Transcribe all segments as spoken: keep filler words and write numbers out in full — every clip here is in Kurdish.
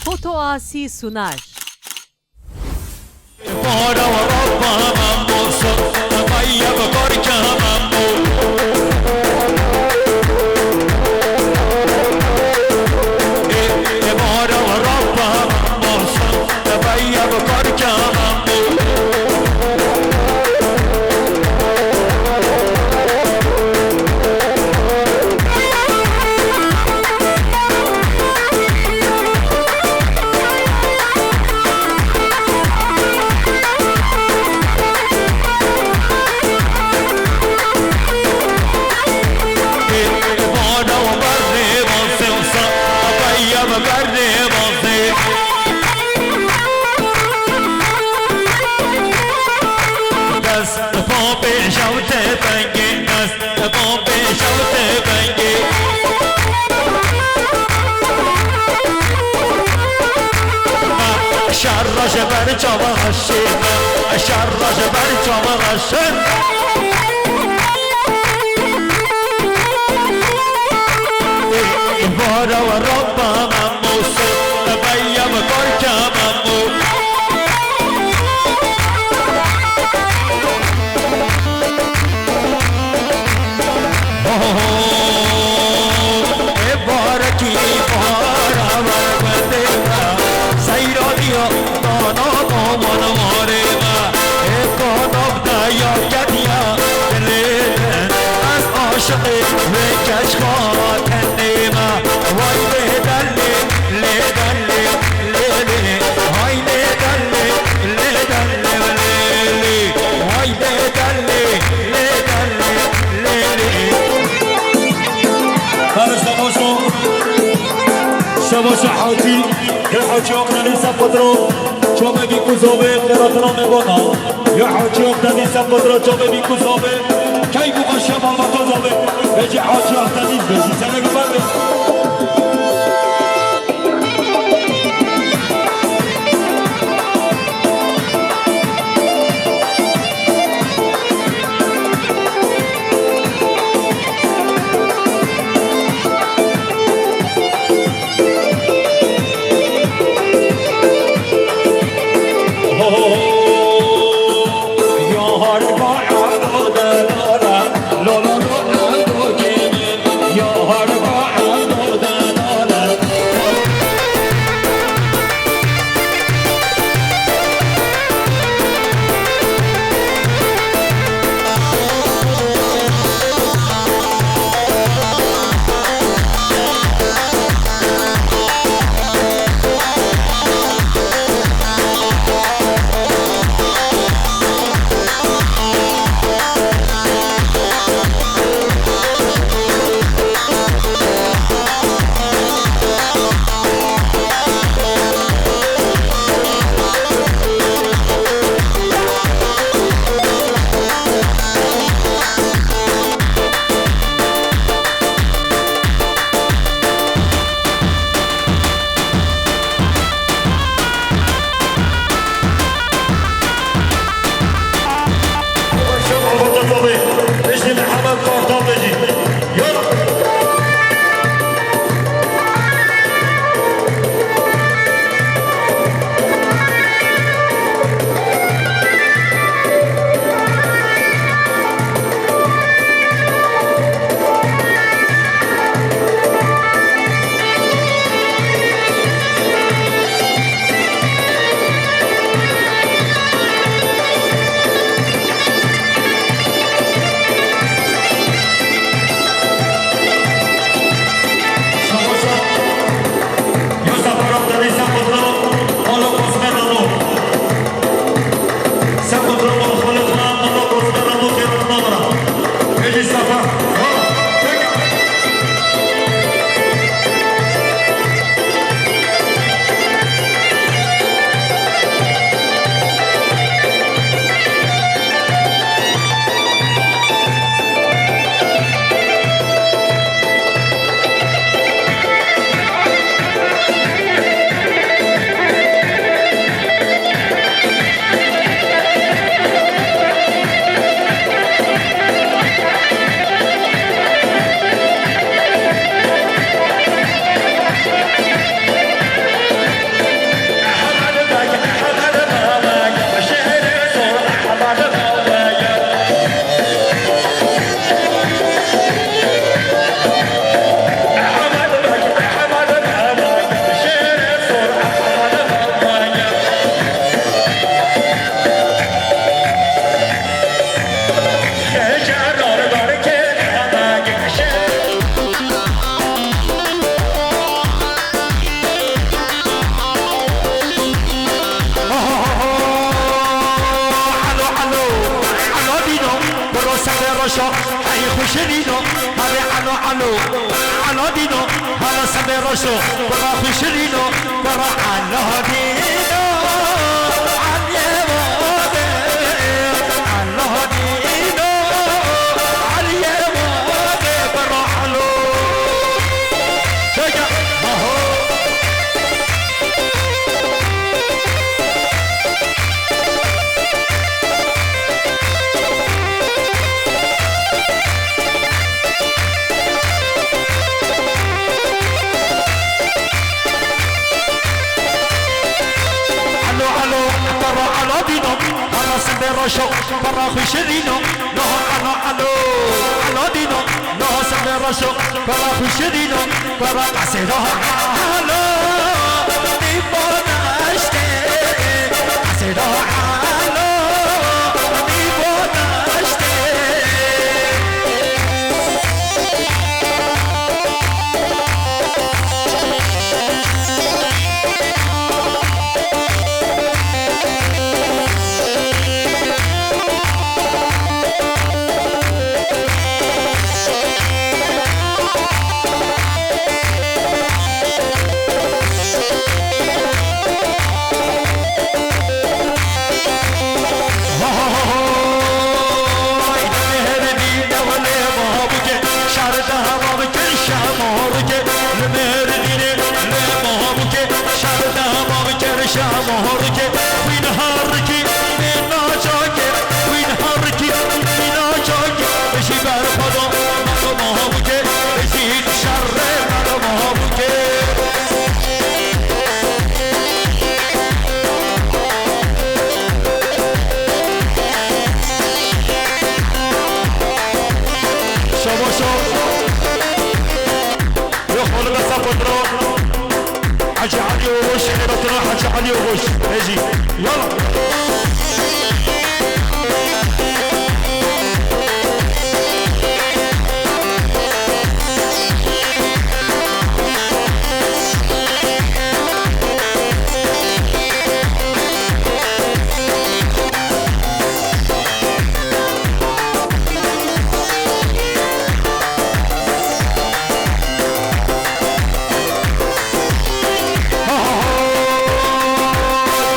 Foto Asi sunar. Dest pê şewte vengê, dest pê şewte vengê. Şerra ji ber çava reşê, şerra ji ber çava reşê. Vara we Rabba Memo, se beya me barka Memo. Ho, ho, ho. Ê barekî bahara we wendê me, seyranî ya dana wan warê me. Ê ka nav de ya ketiya dilê min, ez aşiqê wê keçka tenê me. Way lê delê, lê delê, lê lê. Hay lê delê, lê delê, lê lê. Way lê delê, lê delê, lê lê. Her şebaşo, şebaşo Hacî, ya Hacî Akdeniz Sepetro, çomekî ku zovê, qeratina me bana. Ya Hacî Akdeniz Sepetro, çomekî ku zovê, key ku xwe şema me to zovê, vecî Hacî Akdeniz bêjî, seneke berde. Roşo, hey xwe şirîno, hevê elo elo, elo dîno, hevê sembê roşo, kura xwe şirîno, kura elo dîno, Eliyê wadê, elo dîno, Eliyê wadê, kura elo. Çeke, maho. Elo, elo, kara elo dîno, hema sembê roşo, kara xwe şirîno, niha elo, elo, elo dîno, niha sembê roşo, kara xwe şirîno, kara qesê daha elo, dî bo deştê, qesê daha elo, dî bo deştê. Hay demê herî dî dewlê mabuke, şar daha mabuke, şamorke, li Mêrdînê lê mabuke, şar daha mabuke, şamorke, wîn harikî, wîn naçake, wîn harikî, wîn naçake, ji ber xwe do, mabuke, ji şerê mabuke. Şabaşo. Yok, onu da sapıtro. Hacı Ali Oğuz, Şehir Atına Hacı Ali Oğuz. Eci. Yala.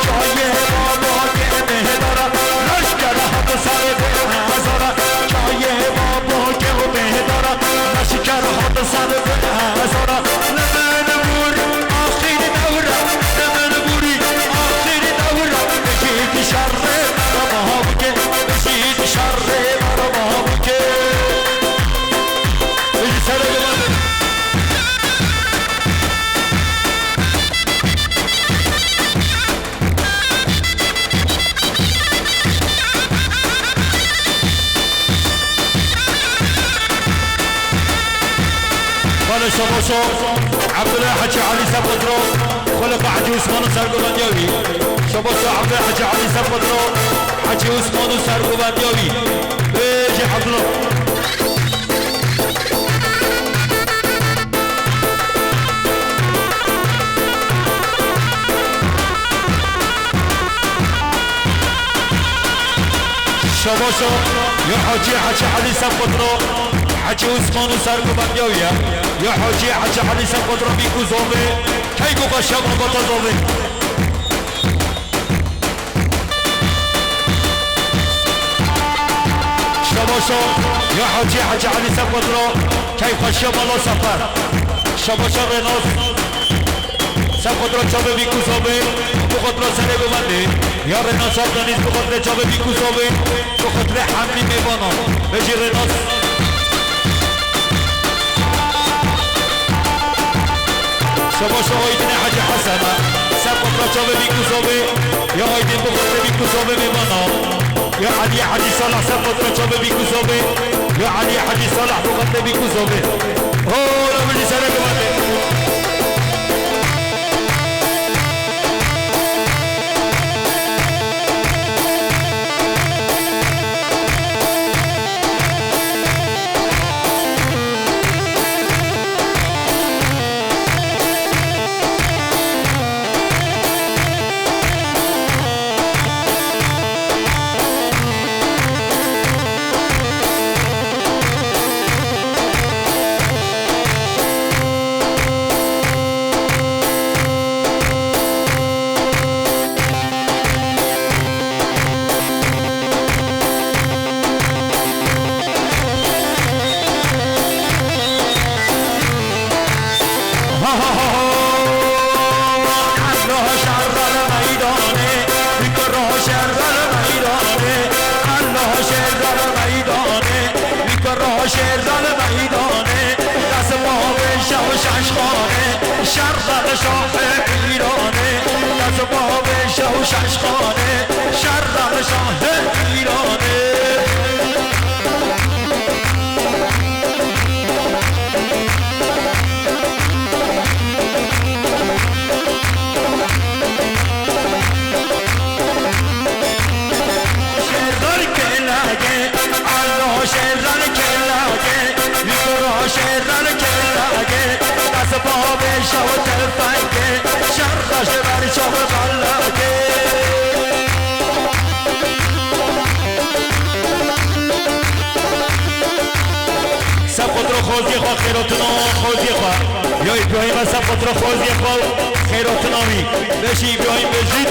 Çayê babo ke bêdara, leşker hat ser bê hezara. Çayê babo ke bêdara, leşker hat ser bê hezara. Li min bûr axir dewra, li min bûrî axir dewra. Bijî şerrê merhaba bike, bijî şerrê merhaba bike. Bijî serê Bale şabaşo, Abdullah Hacı Ali Sepetro, xulika Hacı Osman'ın sergovendiya wî. Şabaşo Abdullah Hacı Ali Sepetro, Hacı Osman'ın sergovendiya wî. Ê, jê Abdullah. Şabaşo, ya Hacı, Hacı Ali Sepetro, Hacı Osman'ın sergovendiya wî ye. Ya Hacı, Hacı Ali Sepetro, bîku zovê, key ku qaşa babata zovê. Şabaşo, ya Hacı, Hacı Ali Sepetro, key xweşiya mala sefer. Şabaşo Renos, Sepetro çavê bîku zovê, bu xotro serê bivendê. Ya Renos Akdeniz, bu xotrê çavê bîku zovê, bu xotrê hemlî mêvano. Vejî Renos. Şabaşo Aydinê Hacı Hesena, ser xotro çavê bîku zovê, ya Aydin bu xotrê bîku zovê mêvano. Ya Eliyê Hacı Salah, ser xotro çavê bîku zovê, ya Eliyê Hacı Salah bu xotrê bîku zovê. Ho, la bijî serê bivendê. Şerra li şahê Îranê, dest bavê şew şeşxanê, şerra li şahê Îranê. Şêrdan kelagê, Allo şêrdan kelagê, Mikro şêrdan kelagê, dest bavê şew tefengê, şerra ji ber çav balagê. Seb qutro xoziyê xwe, xêrotino xoziyê xwe. Yo Îbrahîm, seb qutro xoziyê xwe, xêrotino wî. Beşî Îbrahîm Bejîd.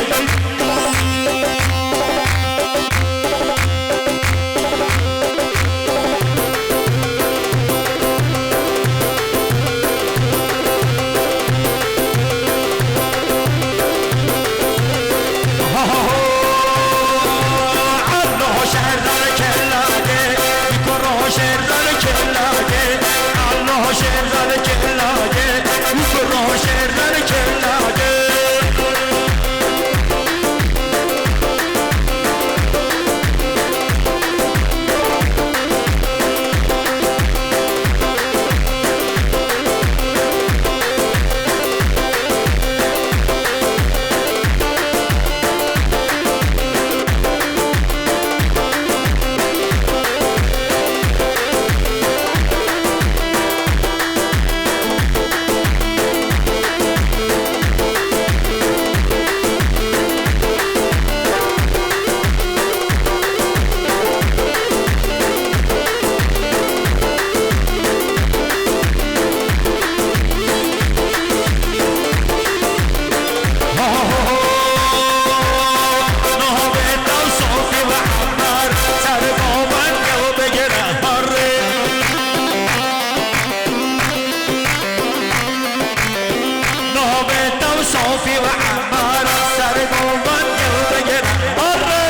Navê te û Sofî û Emmar, ser govan gel bigire. Arre!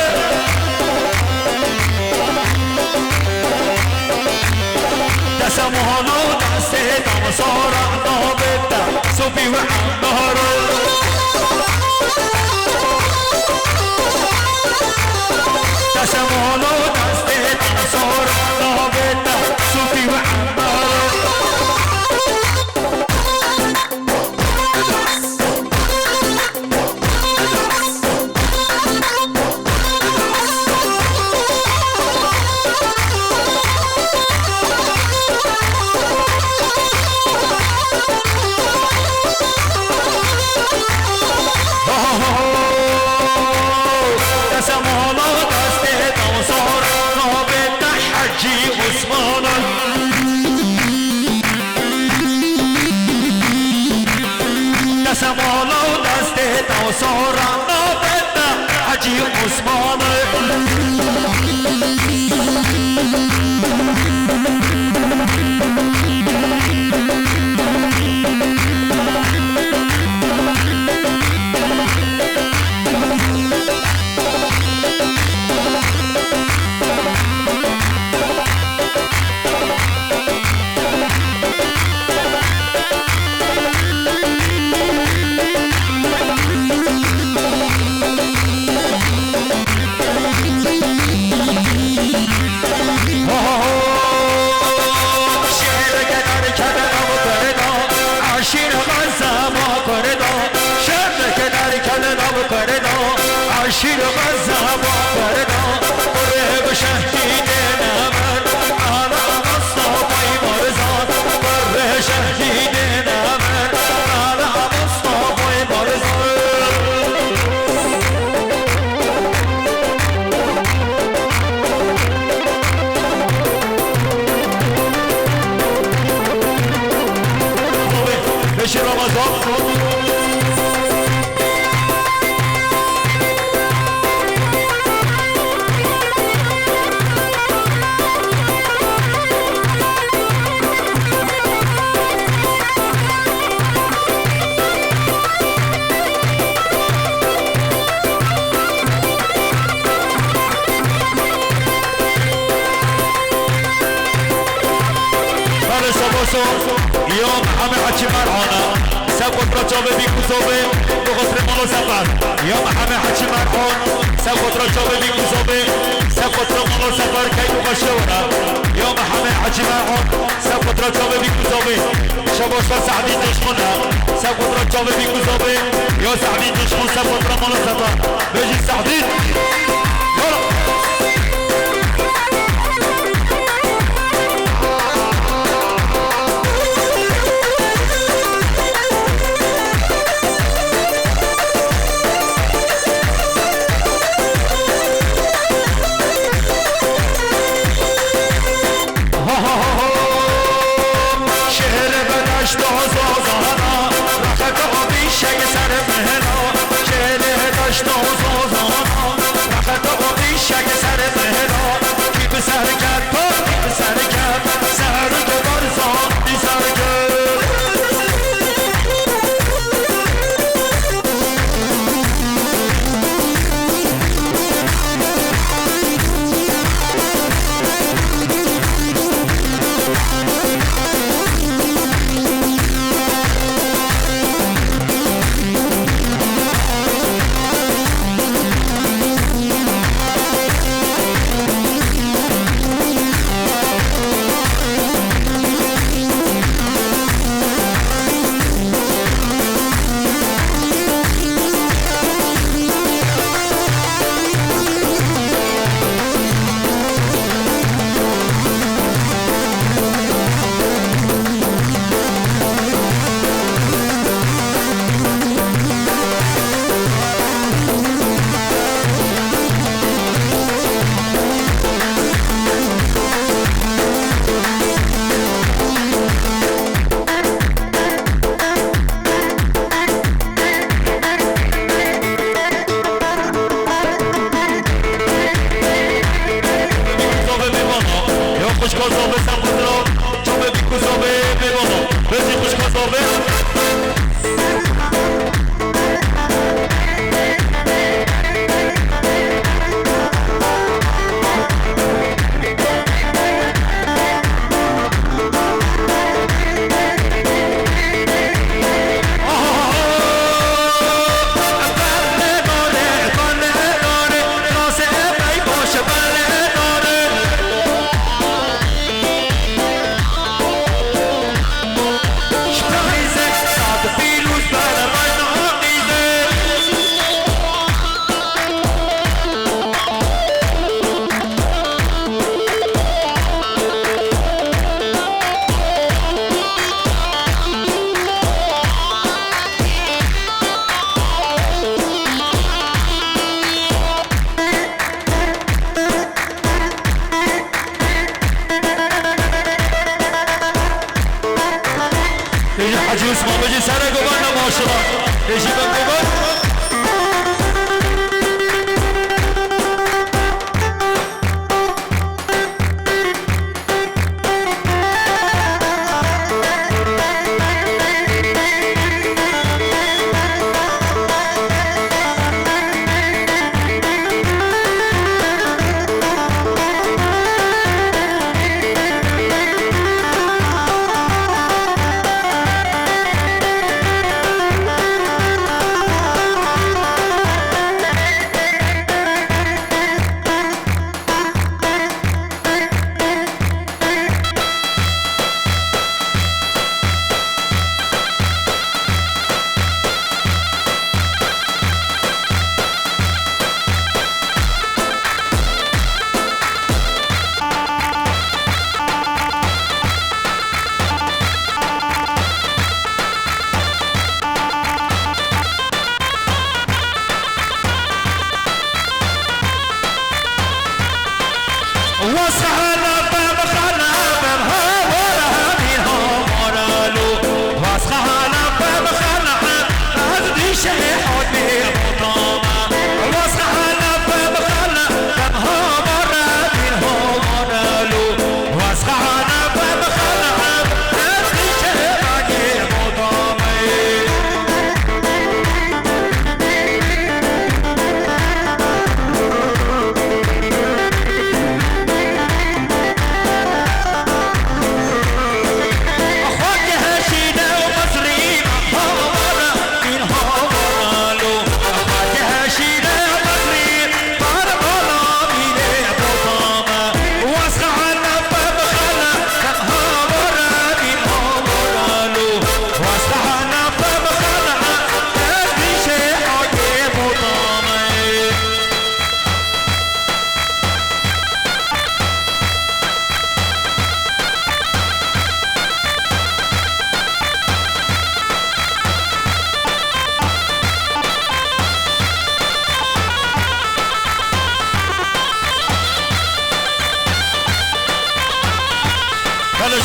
Dese mohana û destê te sora, navê te Sofî û Emmar. Dese mohana û destê te sora, navê te Sofî û Emmar. Dese mala destê te sora, navê te Hecî Osman. Dese mala û destê te sora, navê te Hecî Osman. Şêreke derkeve nav Kurda, eşîr xezeba Kurda. Şêreke derkeve nav Kurda, eşîr xezeba Kurda. Kurê bi şehîdê nemir, ala Mustafayê Barzan. Kurê şehîdê nemir, ala Mustafayê Barzan. Beşir Ramazan. Xalê Soboso, yo Mihemed Hecî Merhana, se Kotra çavê bî kuzovê, bi xotirê mala sefer. Ya Mihemed Hecî Merhon, ser kotra çavê bî kuzovê, ser kotra mala sefer, key û xweşiya were. Ya Mihemed Hecî Merhon, ser kotra çavê bî kuzovê. Şebaşa Sehdî Coşkun e, ser kotra çavê bî kuzovê. Ya Sehdî Coşkun, ser kotra mala sefer. Bêjî Sehdî. Yala. Şehre bedaşt o zozana, rahat o bir şey ser mehna. Şehre bedaşt o zozana, rahat o bir şey ser mehna. Kim serket, kim serket, serket barzan, serket. Zovê mêvana, ya xwişka zovê ser xwe dira, çavê bî ku zovê mêvana, bêjî xwişka zovê. Bêjî Hecî Osman, bêjî sere guvan de maşallah. Bêjî ben guvan.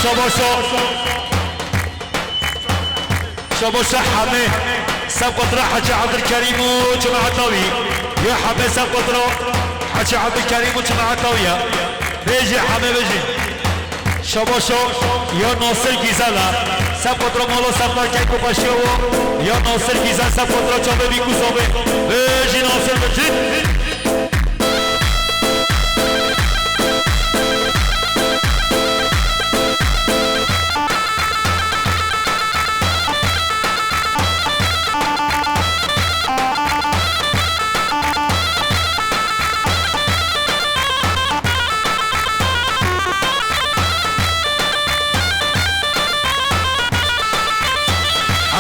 Şabaşo. Şabaşo hemê. Seb qatra Hecî Ebdulkerîm û cemaeta wî. Ya hemê seb qatra Hecî Ebdulkerîm û cemaeta wî ya. Bêjî hemê bêjî. Şabaşo ya Nasir Gîzel e. Seb qatra mala Serdar Keyko Paşa wo. Ya Nasir Gîzel seb qatra çavê bî ku savê. Bêjî Nasir bêjî.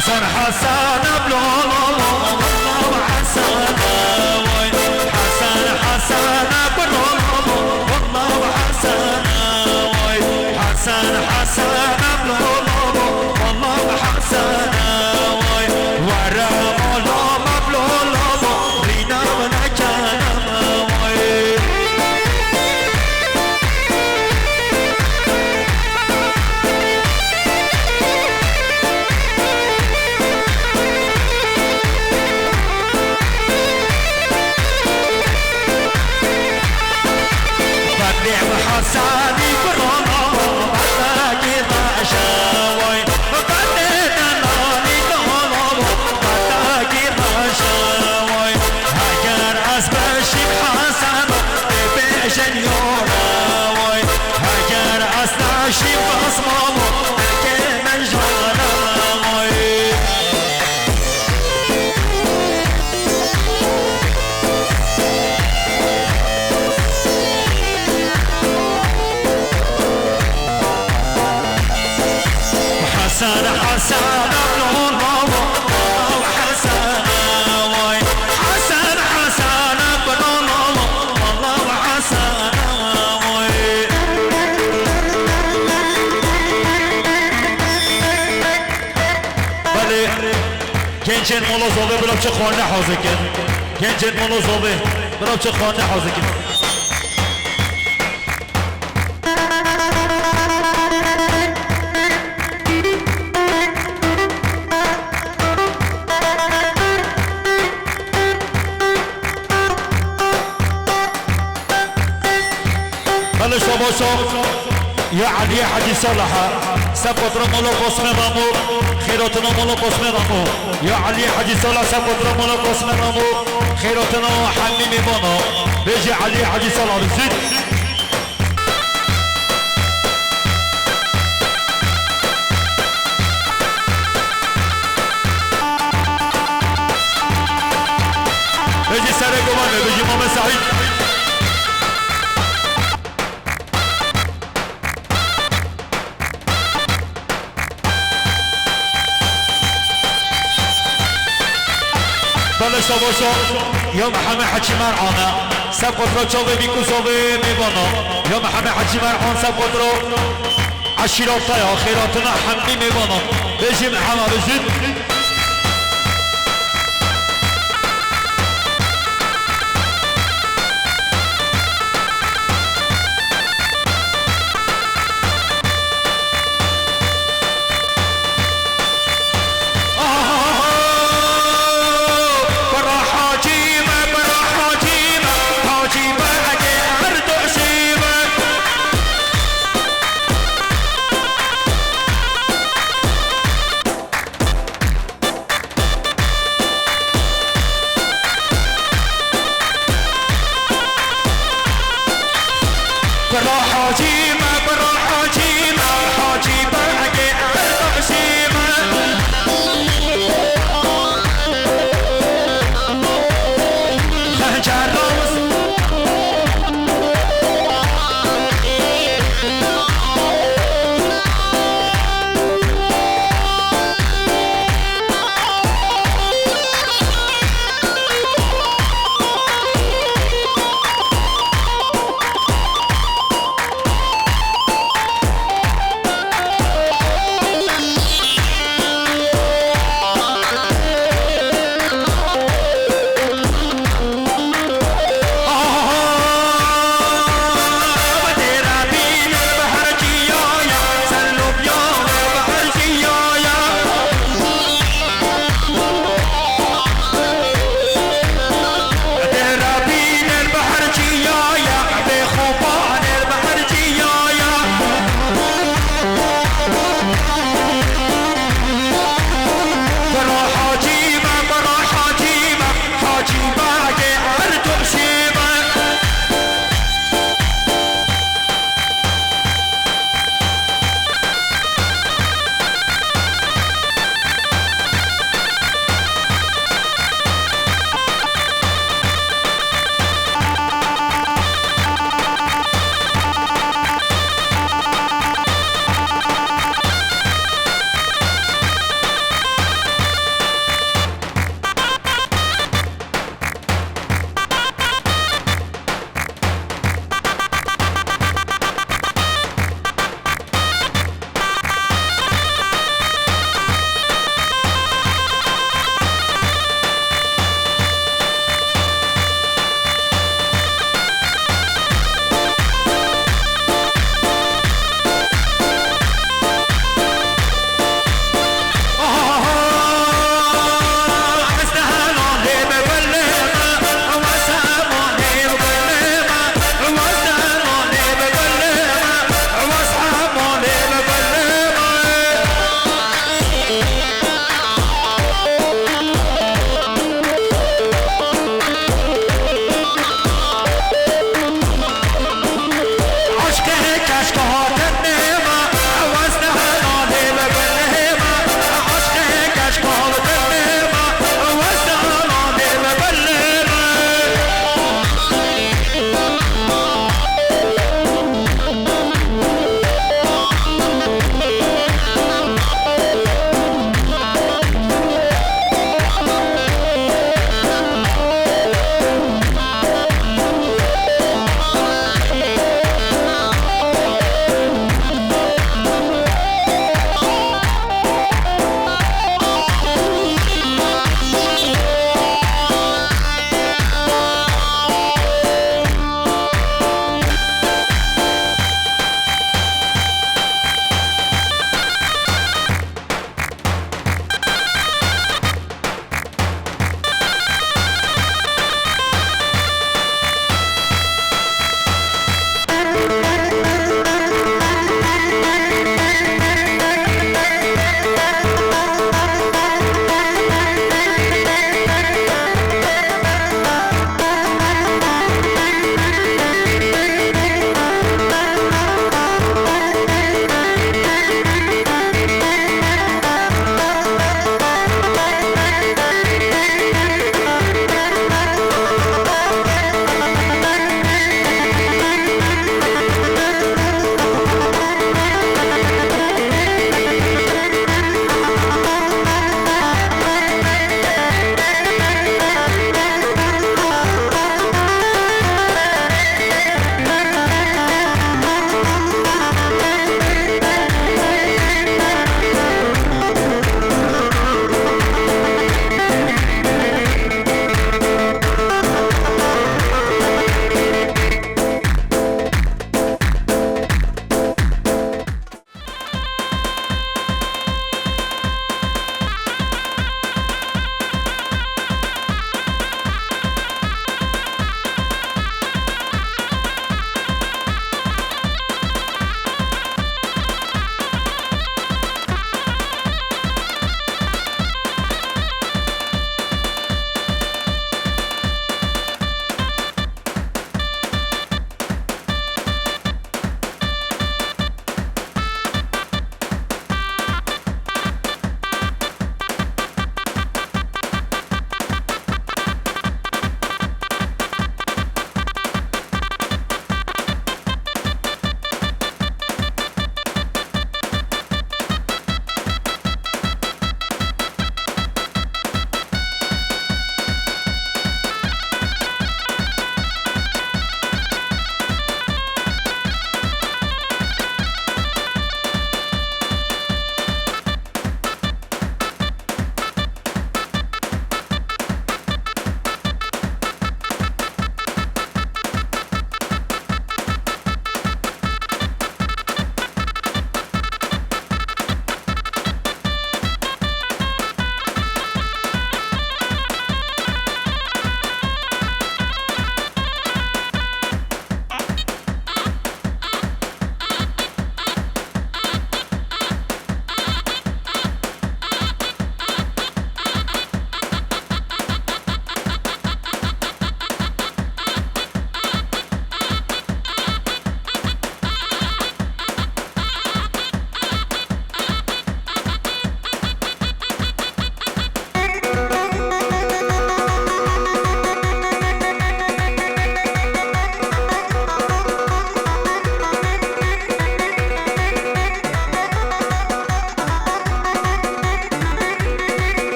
Hesen, Hesen, ablo, lo, lo, lo, lo, Hesen, vay. Hesen, Hesen, ablo, lo, lo, lo, lo, Hesen, vay. Hesen, Hesen, ablo, lo, lo, lo, lo, Hesen, vay. Were, lo, lo, ablo, lo, lo, rîna, vana, kene, vay. Heger ez beşîm Heseno, bêjin yora way. Heger ez neşîm Basmamo, erkê min jana way. Hesen, Hesen, ablo, lo, lo, lo, Hesen, vay. Hesen, Hesen, ablo, lo, lo, lo, lo, Hesen, vay. Belê, gencên Molo Zovê bila çi xwarine hazir kin. Gencên Molo Zovê bila çi xwarine hazir kin. Belê şabaşo ya Eliyê Hecî Salaha. Seb qatra Molo Qasmê Ramo, xêratina Molo Qasmê Ramo. Ya Eliyê Hecî Salaha seb qatra Molo Qasmê Ramo, xêratina hemî mêvana. Bêjî Eliyê Hecî Salaha bêjî. Bêjî serê gumanê, bêjî Mame Seîd. Belê şabaşo ya Mihemed Hecî Mer'an e. Seb qatra çavê bî ku savê mêvana. Ya Mihemed Hecî Mer'an seb qatra eşîrata ya, xêratina hemî mêvana. Bêjî Mihemed, bêjî.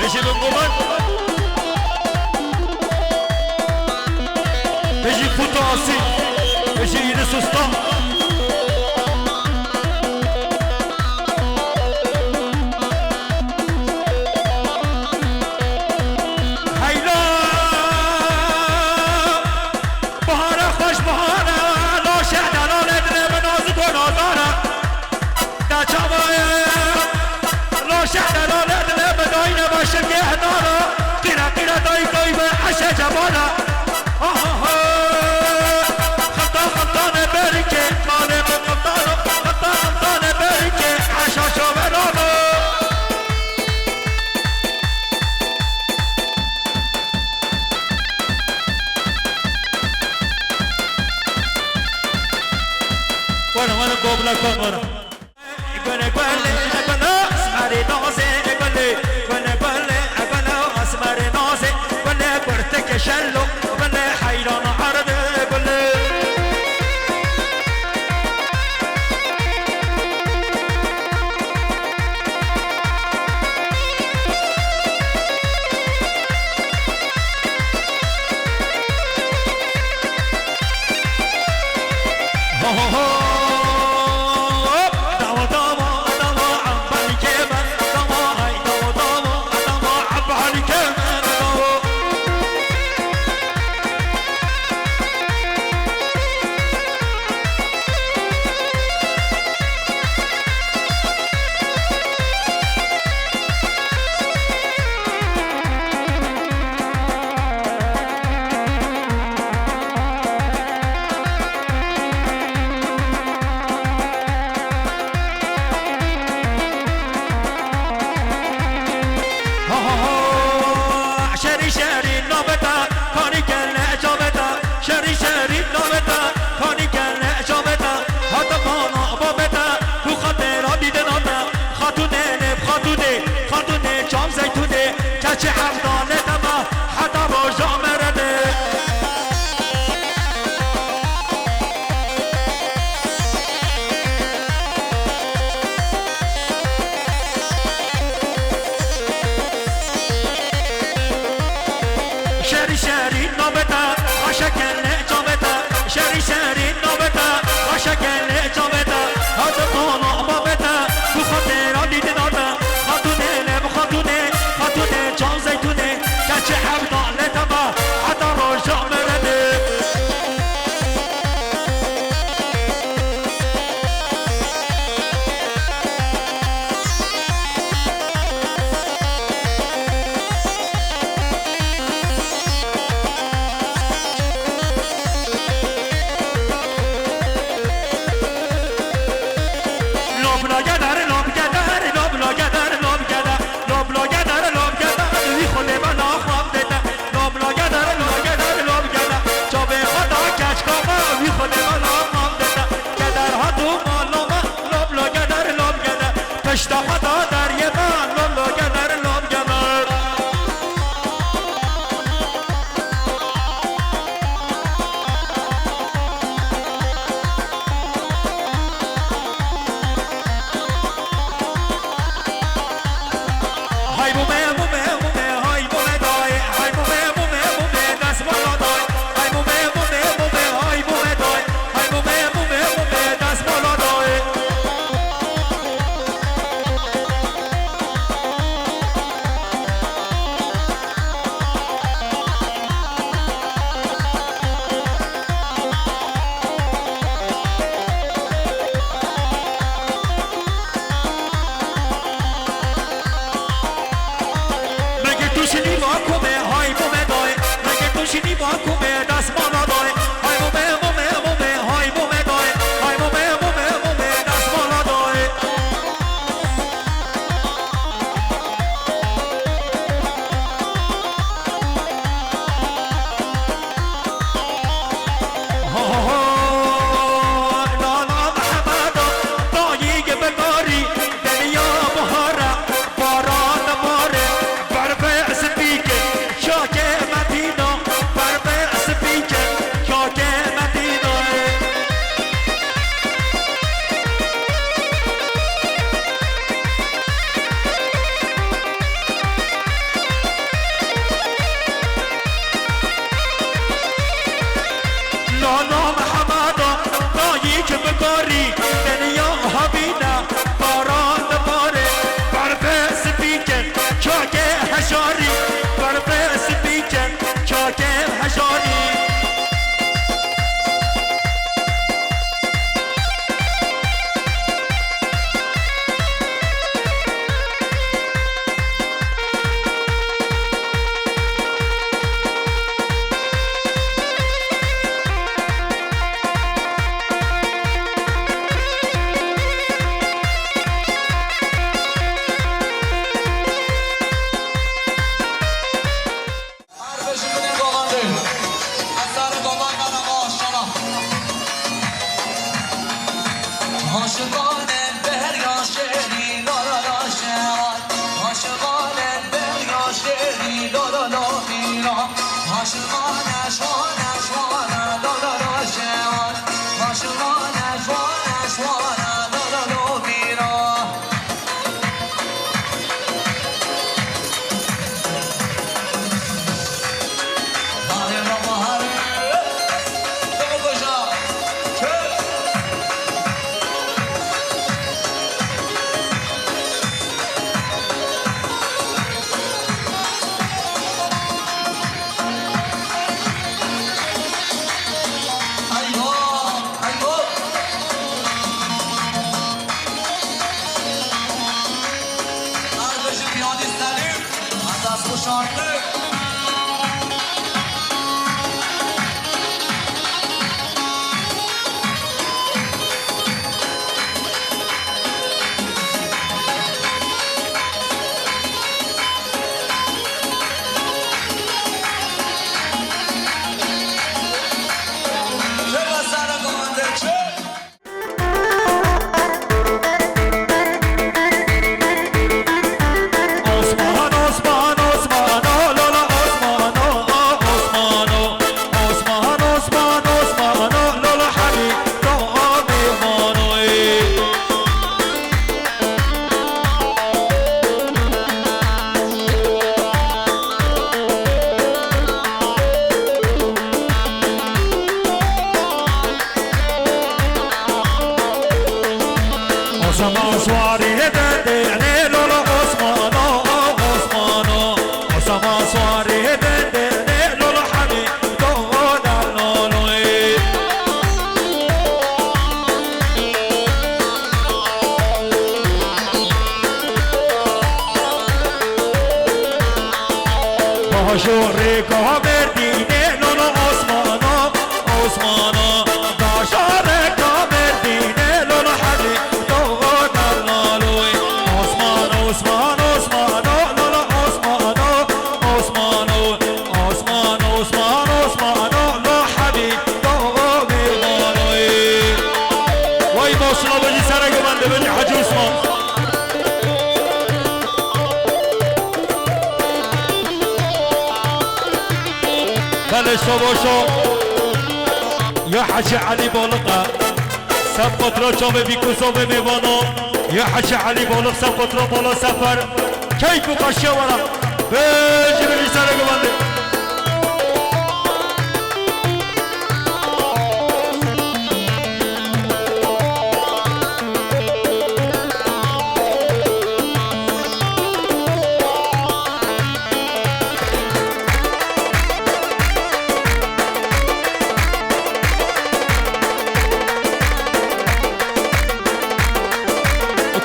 Hejî Bingoman. Hejî Futa Asî. Hejî Yunus Usta. Heyla! Bahare xweş bahare, laşe delalê dilê min nazik û nazar e. Te çawa ye? Laşe delalê dilê min dayne başim geh dara. Qîre qîre dayî dayî be eşe cebala. Aha ha. Xilta xiltanê berîkê, malê min xiltano. Xilta xiltanê berîkê, eşa şoverano. Were, were, gobla, gobla. Gule, gule, gule, esmerê nazê, gule, gule, gule, gule, esmerê nazê, gule, kurteke şello, gule, heyran erdê, gule. Ha, ha, ha. Şerî, şerî, naveta, kanî gele, çaveta. Şerî, şerî, naveta, kanî gele, çaveta. Hata bana babeta, bu xatera dîde nata. Xatûnê, nêb xatûnê, xatûnê, çam zeytûnê. Keçê hevdane dema, heta roja merede. Şerî şerî nabeta, aşa kele çaveta. Şerî şerî nabeta, aşa kele çaveta. Hadi bana babeta, bu xatera dîdin arda. Xatûnê, ne bu xatûnê, xatûnê, çam zeytûnê. Keçê hevdane dema, heta roja merede. Lobla geder, lob geder, lobla geder, lob geder, lobla geder, lob geder, wî xwedê bela xwendê te. Lobla geder, lob geder, lob geder, çavê xwe da keçka me, wî xwedê bela xwendê te. Geder hat û mala me, lobla geder, lob geder, pişta xwe da deriyê me, lobla geder, lob geder. Hay bûme, bûme, bûme, hay bûme dayê. Hay bûme, bûme, bûme, dest bala dayê. Hay bûme, bûme, bûme, hay bûme dayê. Hay bûme, bûme, bûme, dest bala dayê. Mege tu şinî va ku me hay bûme dayê. Mege tu şinî va ku me destmala dayê. Hay bûme, bûme, bûme, hay bûme dayê. Hay bûme, bûme, bûme, destmala dayê. Ho, ho, ho, nana Mehmeda, dayî ge bi narî, deniya bihara, baran dibare, berbe spîke, şakê Medîna, berbe spîke, Yarî, berfê spî ken, çakê hejarî. Her beşi bine dolandı. Esarı dolan bana maşallah. Aşıkane berga şeri la la la şevat. Aşıkane berga şeri la la la mira. Aşıkane şvane şvane la la la şevat. Aşıkane şvane şvane la la la mira. Eyvah! Eyvah! Kardeşim, piyanist Selim, Hassas bu şarkı. Çek aslanım, komando, çek. Osman, Osman, Osman, o lola Osman, o, o Osman, o. Osman, Osman, Osman, o lola Hemî, to o mîvan, o, ê. Osman Suarî dendê, ne lola Osmano, Osmano. Osman Suarî dendê, ne lola Hemî, to dernolo, ê. Bajo rêka Merdînê, lola Osmano, Osmano. Bajo rêka Merdînê, lola Hemî, to dernalo, ê. Osman, Osman, Osmano, lola Osmano, Osmano. Osman, Osman, Osmano, lo Hemî, to mîvano, ê. Way maşallah, bicî sereke mende, bicî Hecî Osman. Belê şo bo şo. Ya Hecî Elî Balık e. Seb qutro çavê bîkû sovê mêvano. Ya Hecî Elî Balık seb qutro bala sefer. Keyf û xweşiya were. Bêjî bicî sereke mende.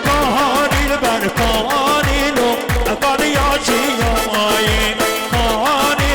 Kanî li ber kanî lo, kanî ya çiya mayî, kanî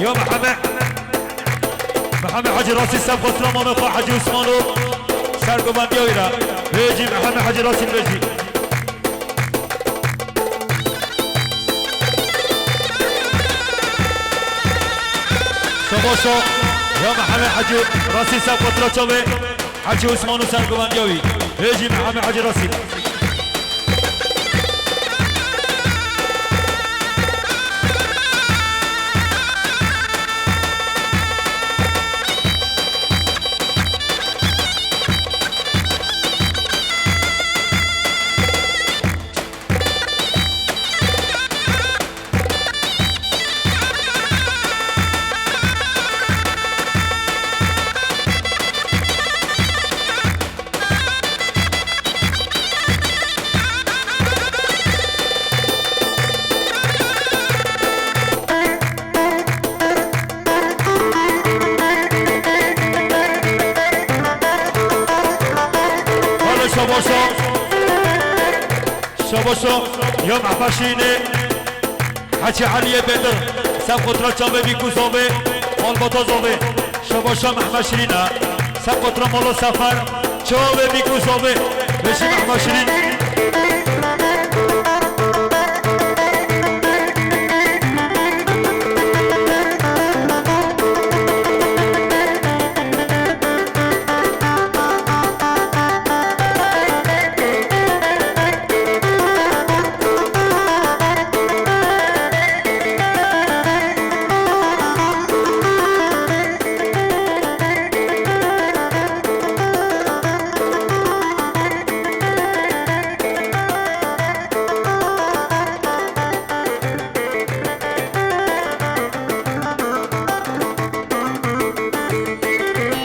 Ya Mihemed, Mihemed Hecî Rasî ser qotla mamê xwe Hecî Osmano ser govendiya wî re. Wê jî Mihemed Hecî Rasî li vê jî. Şabaşa ya Mihemed Hecî Rasî ser qotla çavê Hecî Osmano ser govendiya wî. Wê jî Mihemed Hecî Rasî. Hadi şabaşa. Şabaşa. Ya Mehmet Şirin'e. Hacı Aliye Bedir. Sen kontra çavê bî ku zovê. Malbata zovê. Şabaşa Mehmet Şirin'e. Sen kontra Molo Sefer. Çavê bî ku zovê. Beşî Mehmet Şirin.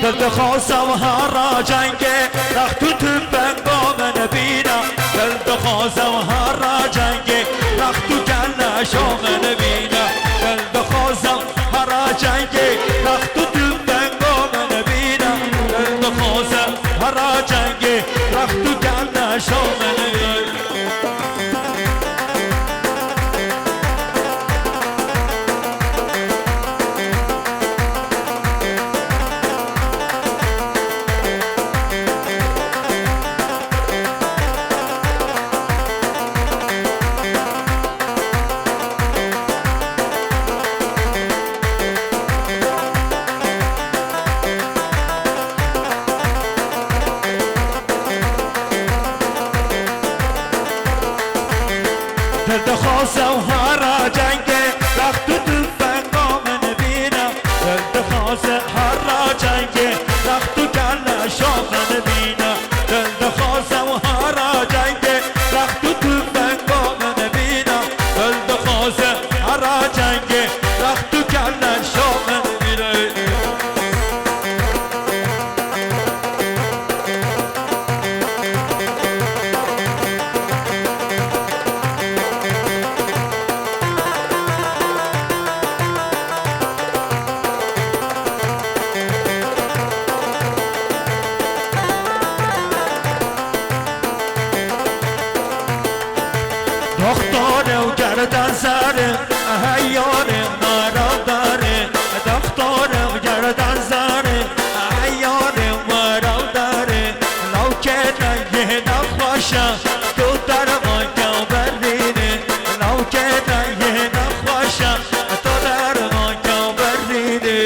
Dil dixwaze hera cengê, rext û tufenga min bîne. Dil dixwaze hera cengê, rext û keleşa min bîne. Dil dixwaze hera cengê, rext û tufenga min bîne. Dil dixwaze hera cengê, rext û keleşa min bîne. Dil dixwaze hera cengê, rext û tufenga min bîne. Dil dixwaze hera cengê, rext û keleşa min bîne. Dil dixwaze hera cengê, rext û tufenga min bîne. Dil dixwaze hera cengê, rext û keleşa min bîne. Doxtorê û gerden zerê, heyarê merav darê. Doxtorê û gerden zerê, heyarê merav darê. Lawkê te yê nexweş e, tu dermanka berînê. Lawkê te yê nexweş e, tu dermanka berînê.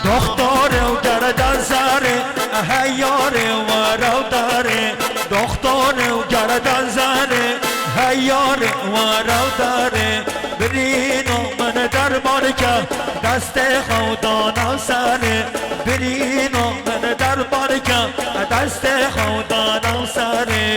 Doxtorê û gerden zerê, heyarê merav darê. Doxtorê û gerden zerê, heyarê merav darê. Birîno min derman ke, destê xwe dana serê. Birîno min derman ke, destê xwe dana serê.